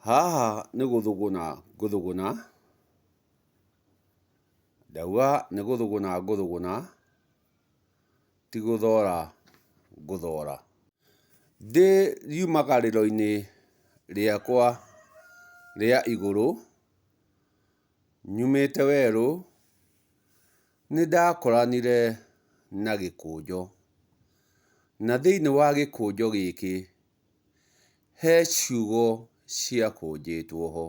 Haha nĩ gũthũgũna ngũthũgũna, ndauga nĩ gũthũgũna ngũthũgũna, ti gũthora ngũthora. Ndĩ riumagarĩro-inĩ rĩakwa rĩa igũrũ, nyumĩte werũ, nĩndakoranire na gĩkũnjo. Na thĩiniĩ wa gĩkũnjo gĩkĩ, he ciugo ciakũnjĩtwo ho.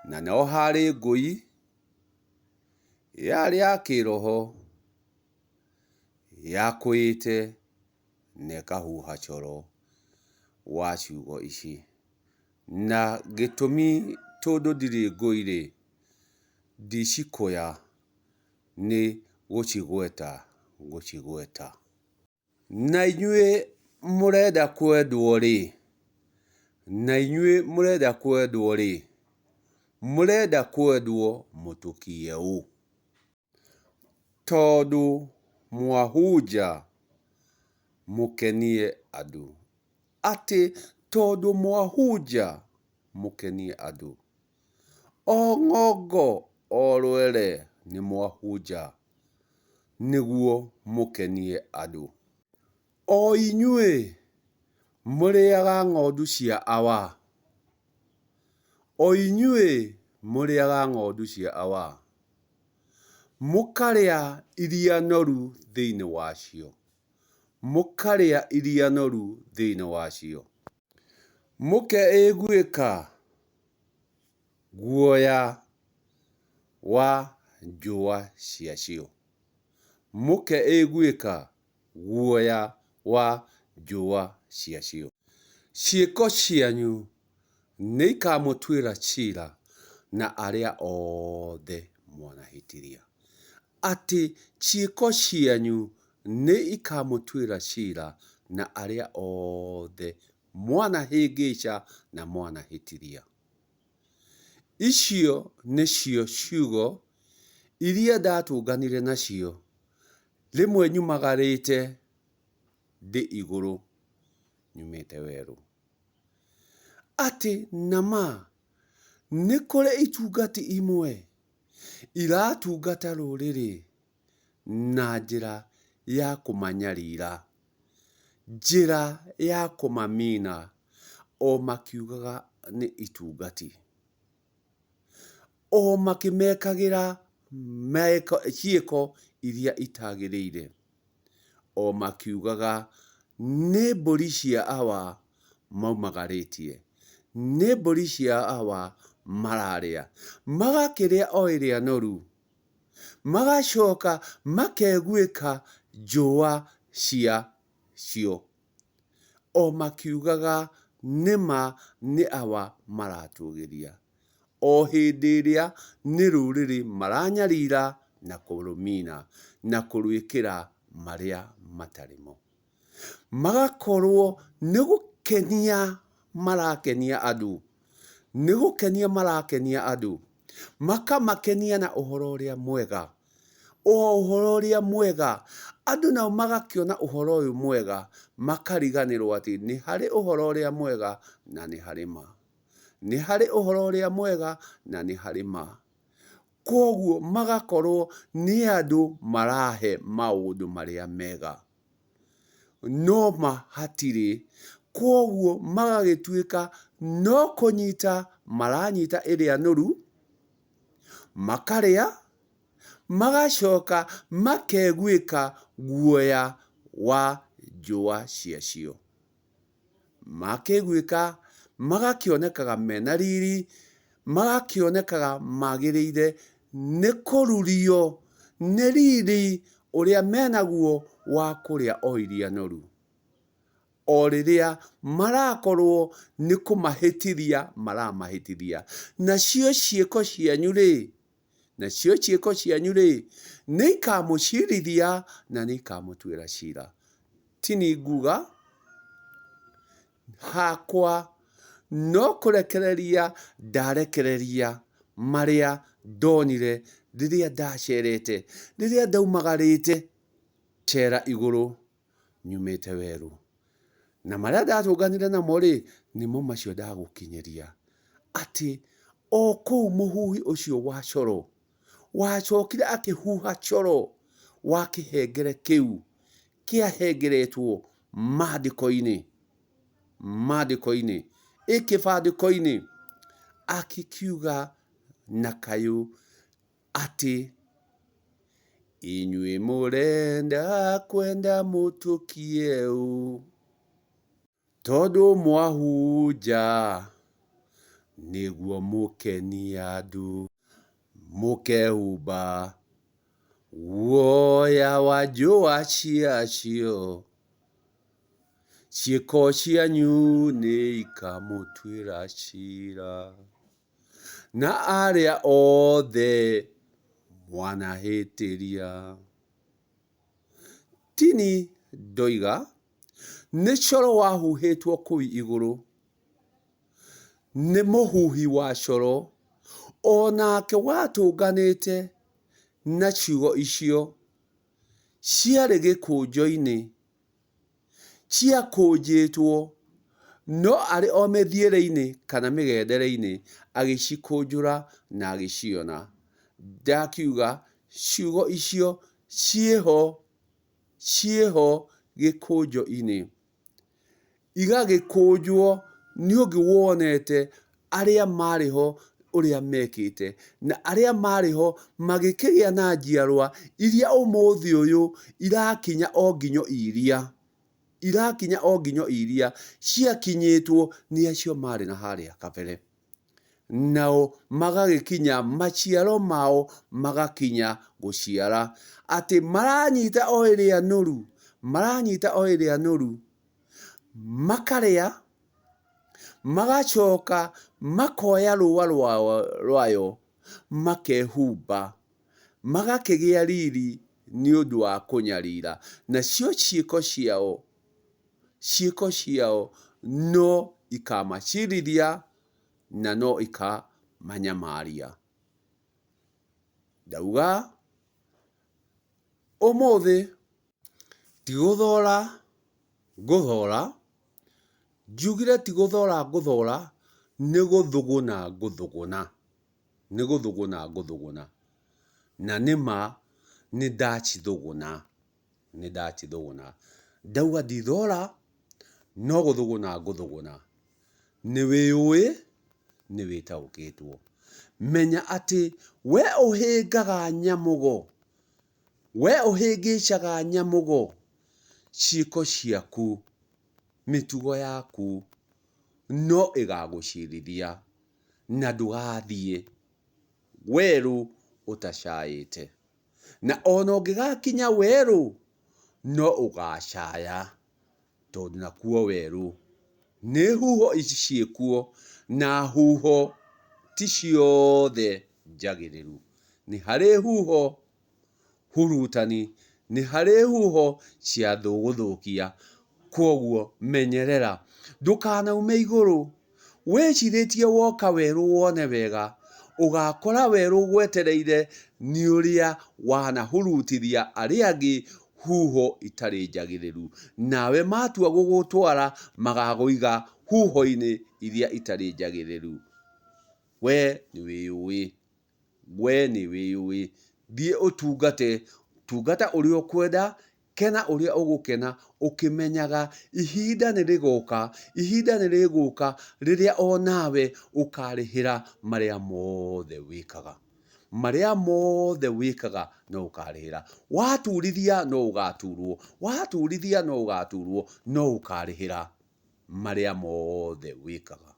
Na no harĩ ngũi yarĩ ya kĩroho yakũĩte na ĩkahuha coro wa ciugo ici. Na gĩtũmi tondũ ndirĩ ngũi rĩ, ndicikũya nĩ gũcigweta ngũcigweta. Na inyuĩ mũrenda kwendwo-rĩ, na inyuĩ mũrenda kwendwo-rĩ, mũrenda kwendwo mũtũkie ũ? Tondũ mwahunja mũkenie andũ. Atĩ tondũ mwahunja mũkenie andũ. O ng'ongo o rwere nĩ mwahunja nĩguo mũkenie andũ. O inyuĩ mũrĩaga ng'ondu cia awa, o inyuĩ mũrĩaga ng'ondu cia awa, mũkarĩa iria noru thĩinĩ wacio, mũkarĩa iria noru thĩinĩ wacio, mũkeiguĩka guoya wa njũa ciacio, mũkeiguĩka guoya wa njũa ciacio. Ciĩko cianyu nĩikamũtuĩra cira na arĩa othe mwanahĩtĩria. Atĩ ciĩko cianyu nĩikamũtuĩra cira na arĩa othe mwanahĩngĩca na mwanahĩtithia. Icio nĩcio ciugo iria ndatũnganire nacio rĩmwe nyumagarĩte ndĩ igũrũ nyumĩte werũ. Atĩ na ma nĩ kũrĩ itungati imwe iratungata rũrĩrĩ na njĩra ya kũmanyarira, njĩra ya kũmamina o makiugaga nĩ itungati, o makĩmekagĩra ciĩko iria itagĩrĩire, o makiugaga nĩ mbũri cia awa maumagarĩtie, nĩ mbũri cia awa mararĩa, magakĩrĩa o ĩrĩa noru, magacoka makeguĩka njũa cia cio, o makiugaga nĩma nĩ awa maratũgĩria, o hĩndĩ ĩrĩa nĩ rũrĩrĩ maranyarira na kũrũmina na kũrwĩkĩra marĩa matarĩ mo. Magakorwo nĩ gũkenia marakenia andũ, nĩ gũkenia marakenia andũ, makamakenia na ũhoro ũrĩa mwega, o ũhoro ũrĩa mwega, andũ nao magakĩona ũhoro ũyũ mwega, makariganĩrwo atĩ nĩ harĩ ũhoro ũrĩa mwega na nĩ harĩ ma. Nĩ harĩ ũhoro ũrĩa mwega na nĩ harĩ ma. Kwoguo magakorwo nĩ andũ marahe maũndũ marĩa mega, no ma hatirĩ. Kwoguo magagĩtuĩka no kũnyita maranyita ĩrĩa noru, makarĩa, magacoka makeguĩka guoya wa njũa ciacio. Makĩiguĩka, magakĩonekaga mena riri, magakĩonekaga magĩrĩire nĩ kũrurio nĩ riri ũrĩa menaguo wa kũrĩa o iria noru. O rĩrĩa marakorwo nĩ kũmahĩtithia maramahĩtithia. Nacio ciĩko cianyu-rĩ, nacio ciĩko cianyu-rĩ, nĩikamũcirithia na nĩikamũtuĩra cira. Tini nguga hakwa no kũrekereria ndarekereria marĩa ndonire rĩrĩa ndacerete, rĩrĩa ndaumagarĩte cera igũrũ nyumĩte werũ. Na marĩa ndatũnganire namo-rĩ, nĩmo macio ndagũkinyĩria. Atĩ o kũu mũhuhi ũcio wa coro wacokire akĩhuha coro wa kĩhengere kĩu kĩahengeretwo maandĩko-inĩ, maandĩko-inĩ, ĩ kĩbandĩko-inĩ, akĩkiuga na kayũ atĩ inyuĩ mũrenda kwenda mũtũkie ũ, tondũ mwahunja nĩguo mũkenie andũ, mũkehumba guoya wa njũa ciacio, ciĩko cianyu nĩ ikamũtuĩra cira, na arĩa othe mwanahĩtĩria. Tini ndoiga nĩ coro wahuhĩtwo kũu igũrũ nĩ mũhuhi wa coro o nake watũnganĩte na ciugo icio ciarĩ gĩkũnjo-inĩ ciakũnjĩtwo no arĩ o mĩthiĩre-inĩ kana mĩgendere-inĩ agĩcikũnjũra na agĩciona. Ndakiuga ciugo icio ciĩho ciĩho gĩkũnjo-inĩ, igagĩkũnjwo nĩ ũngĩ wonete arĩa marĩ ho ũrĩa mekĩte, na arĩa marĩ ho magĩkĩgĩa na njiarwa iria ũmũthĩ ũyũ irakinya o nginyo iria, irakinya o nginyo iria ciakinyĩtwo nĩ acio marĩ na harĩa kabere. Nao magagĩkinya maciaro mao magakinya gũciara, atĩ maranyita o ĩrĩa noru, maranyita o ĩrĩa noru, makarĩa, magacoka makoya rũa rwayo makehumba, magakĩgĩa riri nĩ ũndũ wa kũnyarira, nacio ciĩko ciao, ciĩko ciao no ikamacirithia na no ikamanyamaria. Ndauga ũmũthĩ ti gũthora ngũthora, njugire ti gũthora ngũthora, nĩ gũthũgũna ngũthũgũna, nĩ gũthũgũna ngũthũgũna. Na nĩ ma nĩ ndacithũgũna, nĩ ndacithũgũna. Ndauga ndithora, no gũthũgũna ngũthũgũna. Nĩ wĩyũĩ, nĩ wĩtaũkĩtwo. Menya atĩ we ũhĩngaga nyamũgo, we ũhĩngĩcaga nyamũgo, ciĩko ciaku, mĩtugo yaku no ĩgagũcirithia na ndũgathiĩ werũ ũtacaĩte. Na ona ũngĩgakinya werũ no ũgacaya tondũ nakuo werũ nĩ huho ici ciĩkuo na huho ti ciothe njagĩrĩru. Nĩ harĩ huho hurutani, nĩ harĩ huho cia gũthũkia. Kwoguo menyerera ndũkanaume igũrũ wĩcirĩtie woka werũ wone wega, ũgakora werũ ũgwetereire nĩ ũrĩa wanahurutithia arĩa angĩ huho itarĩ njagĩrĩru. Nawe matua gũgũtwara magakũiga huho-inĩ iria itarĩ njagĩrĩru. We nĩ wĩyũĩ, we nĩ wĩyũĩ. Thiĩ ũtungate, tungata ũrĩa ũkwenda, kena ũrĩa ũgũkena, ũkĩmenyaga ihinda nĩ rĩgoka, ihinda nĩ rĩgũka rĩrĩa o nawe ũkarĩhĩra marĩa mothe wĩkaga. Marĩa mothe wĩkaga no ũkarĩhĩra. Waturithia no ũgaturwo, waturithia no ũgaturwo, no ũkarĩhĩra marĩa mothe wĩkaga.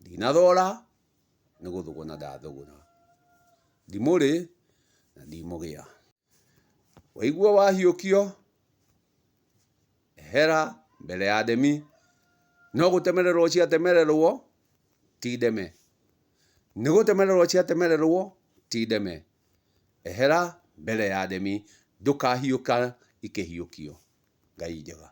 Ndinathora nĩ gũthũgũna ndathũgũna. Ndimũrĩ na ndimũgĩa. Waigua wahiũkio, ehera mbere ya ndemi. No gũtemererwo ciatemererwo, ti ndeme. Nĩ gũtemererwo ciatemererwo, ti ndeme. Ehera mbere ya ndemi, ndũkahiũka ikĩhiũkio. Ngai njega.